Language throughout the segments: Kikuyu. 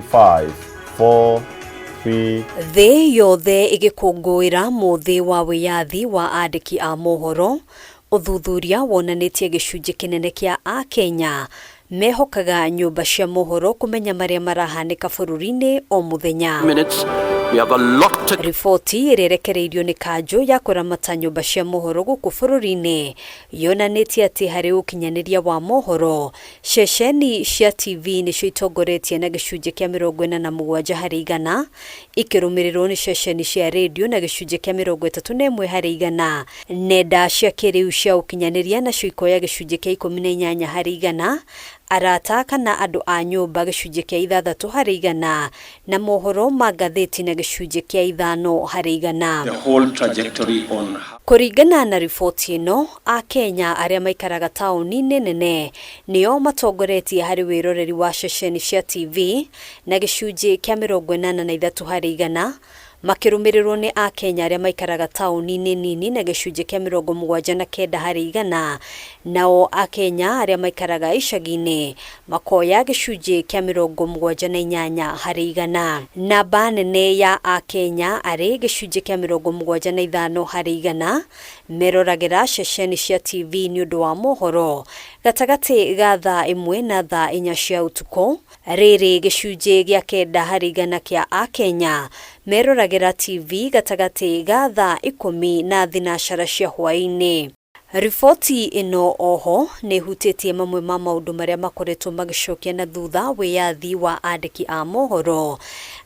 5, 4, 3. Thĩ yothe ĩgĩkũngũĩra mũthĩ wa wĩyathi wa andĩki a mohoro, ũthuthuria wonanĩtie gĩcunjĩ kĩnene kĩa Akenya mehokaga nyũmba cia mohoro kũmenya marĩa marahanĩka bũrũri-inĩ o mũthenya. Minutes. We have a lot to Riboti ĩrĩa ĩrekereirio nĩ kanjũ ya kũramata nyũmba cia mohoro gũkũ bũrũri-inĩ yonanĩtie atĩ harĩ ũkinyanĩria wa mohoro, ceceni cia TV nĩcio itongoretie na gĩcunjĩ kĩa 47%, ikĩrũmĩrĩrwo nĩ ceceni cia redio na gĩcunjĩ kĩa 31%. Nenda cia kĩrĩu cia ũkinyanĩria nacio ikoya gĩcunjĩ kĩa 18%, arata kana andũ a nyũmba gĩcunjĩ kĩa 6%, na mohoro ma ngathĩti na gĩcunjĩ kĩa 5%. The whole trajectory on Kũringana na riboti ĩno, Akenya arĩa maikaraga taũni-inĩ nene nĩo matongoretie harĩ wĩroreri wa ceceni cia TV na gĩcunjĩ kĩa 83%, makĩrũmĩrĩrwo nĩ Akenya arĩa maikaraga taũni-inĩ nini na gĩcunjĩ kĩa 79%, nao Akenya arĩa maikaraga icagi-inĩ makoya gĩcunjĩ kĩa 78%. Namba nene ya Akenya arĩ gĩcunjĩ kĩa 75% meroragĩra ceceni cia TV nĩ ũndũ wa mohoro gatagatĩ ga thaa 1 na thaa 4 cia ũtukũ. Rĩrĩ gĩcunjĩ gĩa 9% kĩa Akenya meroragĩra TV gatagatĩ ga thaa 10 na 12 cia hwaĩ-inĩ. Riboti ĩno oho nĩ ĩhutĩtie mamwe ma maũndũ marĩa makoretwo magĩcokia na thutha wĩyathi wa andĩki a mohoro,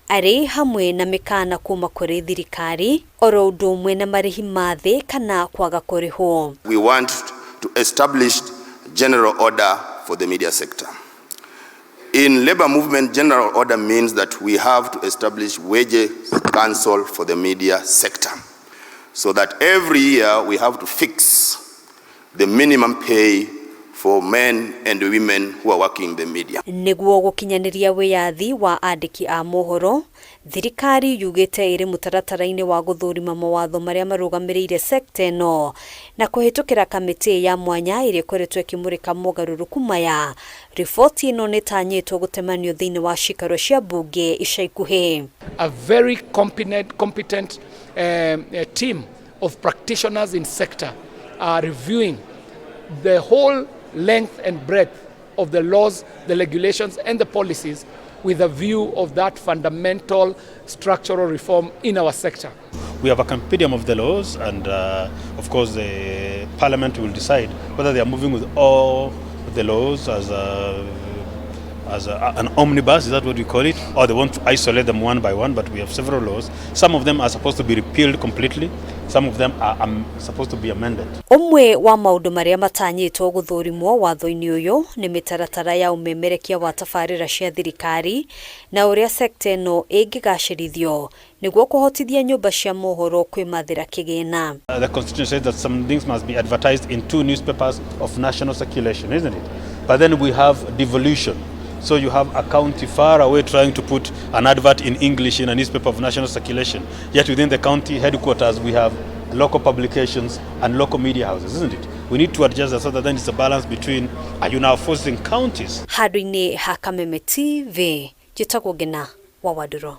arĩ hamwe na mĩkana kuma kũrĩ thirikari oro ũndũ ũmwe na marĩhi ma thĩ kana kwaga kũrĩhwo. We want to establish general order for the media sector. In labor movement, general order means that we have to establish wage council for the media sector, so that every year we have to fix the minimum pay for men and women who are working in the media. Nĩguo gũkinyanĩria wĩyathi wa andĩki a mohoro, thirikari yugĩte ĩrĩ mũtaratara-inĩ wa gũthũrima mawatho marĩa marũgamĩrĩire sekta ĩno na kũhĩtũkĩra kamĩtĩ ya mwanya ĩrĩa ĩkoretwo ĩkĩmũrĩka mogarũrũku maya. Riboti ĩno nĩtanyĩtwo gũtemanio thĩinĩ wa cikaro cia mbunge ica ikuhĩ. A very competent team of practitioners in sector are reviewing the whole length and breadth of the laws, the regulations and the policies with a view of that fundamental structural reform in our sector. We have a compendium of the laws, and of course the parliament will decide whether they are moving with all the laws as an omnibus, is that what we call it, or they want to isolate them one by one? But we have several laws. Some of them are supposed to be repealed completely, some of them are supposed to be amended. Ũmwe wa maũndũ marĩa matanyĩtwo gũthũrimwo watho-inĩ ũyũ nĩ mĩtaratara ya ũmemerekia wa tabarĩra cia thirikari na ũrĩa sekta ĩno ĩngĩgacĩrithio nĩguo kũhotithia nyũmba cia mohoro kwĩmathĩra kĩgĩna. The constitution says that some things must be advertised in two newspapers of national circulation, isn't it? But then we have devolution. So you have a county far away trying to put an advert in English in a newspaper of national circulation. Yet within the county headquarters, we have local publications and local media houses, isn't it? We need to adjust that so that then it's a balance between, are you now forcing counties Handũ-inĩ ha Kameme TV, njĩtagwo Ngena wa Wandũrũ.